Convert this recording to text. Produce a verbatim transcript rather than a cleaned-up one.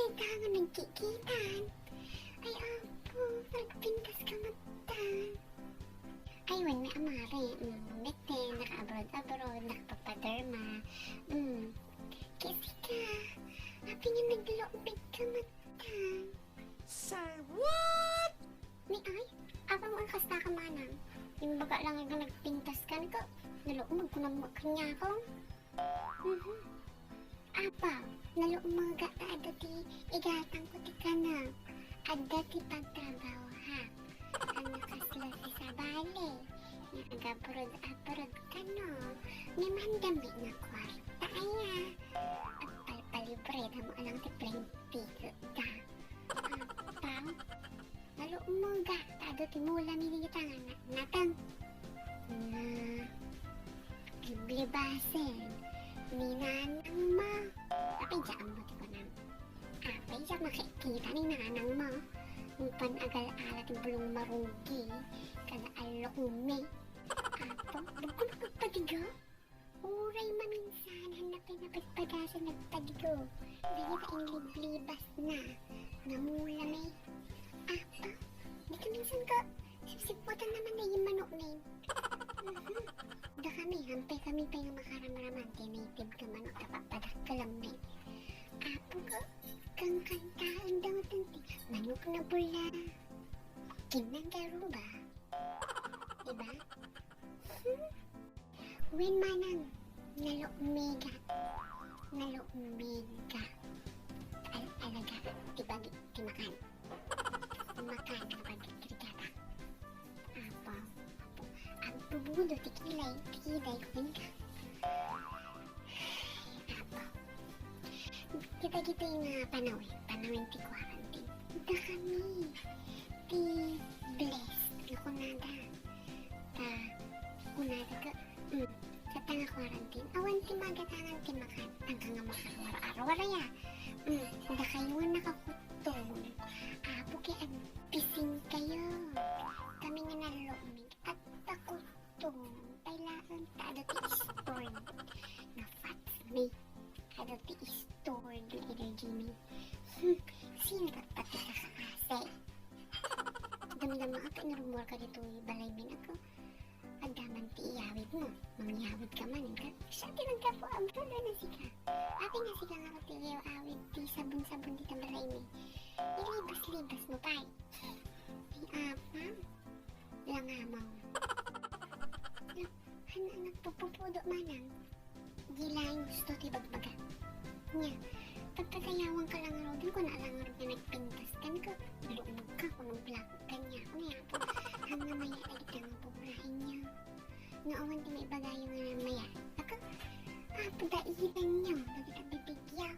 Ita nga nagkikitan. Ay, apo, nagpintas ka matan. Ay, wen, may amare. Mm, mete, naka-abroad-abroad, nakapapaderma. Mm. Kasi ka, api nga naglukmig ka matan. Say what? Ni ay, apang ang kasta ka manang. Imbaga lang nga nagpintas ka, naka, nalukmig ko na mo kanya ko. Mhm. Apa, nalukmega ta adda ti igatang ko ti kana. Adda ti pagtrabaho, ha? Ano kasla ti sabali? Nga agabroad-abroad kano? Ni mandami nga kwarta, aya. Agpalpalibre da mo alang ti plane ticket da. Apa, nalukmega ta adu ti mula mi dita nga na-, nateng. Na, liblibasen ni nanang mo. Apay diak ammo ti kunam. Apay diak makikita ni nanang mo. Nupay agal-ala ti bulong marugi, kada allok mi. Apo, bukon agpatiga. Uray maminsan, han napay napadpadasan nagpadigo. Dagita inliblibas na, namula mi. Apa, dita minsan ka, sipsiputan naman na yung manok na yun. Mhm. Da kami, hampay kami pay nga makaramraman, ti native ka manok, kapapadakkelam mi. Apo ko, kangkantaan daw ti manok na bula. Kinang garuba. Diba? Hmm. Wen manang, nalukmega. Nalukmega. Al-, alaga, ti bagi, ti makan. Ti makan, nga bagi, ti rigata. Apo, apo. Agbubudo, ti kilay, ti kilay, wen ka. Apo. Kita, kita nga panawen, panawen ti quarantine. Da kami. Ti blessed, nga kunada. Ta, kunada ka, mm, sa tanga quarantine, awan ti magatangan ti makan, tangka nga makaruar-aruar ya. Mm, dakayo nga nakakutong. Apo kay agpising kayo. Kami nga nalukmig, agtakutong. Pay laeng ta adu ti stored nga fats mi. Adu ti stored nga energy mi. Hmm, sino ka pati kakaase? Damdama ka, inrumor ka ditoy balay mi, nako. Adda man ti iyawid mo. Mangyawid ka man, ka. Siya ti nagkapo, abroad na sika. Apay nga sika nga ti iyawid ti sabon-sabon dita balay mi. Ilibas-libas mo pay. Ay, apam. Langamang. Lo, han, nagpupupudo manang. Di laeng gusto ti bagbaga. Nya, pagpadayawan ka lang ngaruden, kuna lang ngarud nga nagpintas ka, nagluumag ka, kuna black ka, nya, kuna yapo. Hanggang maya, dagita nga pobrahen nya. No awan ti maibagayo nga maya. Aka, ah, padairan nya, dagita bibigya.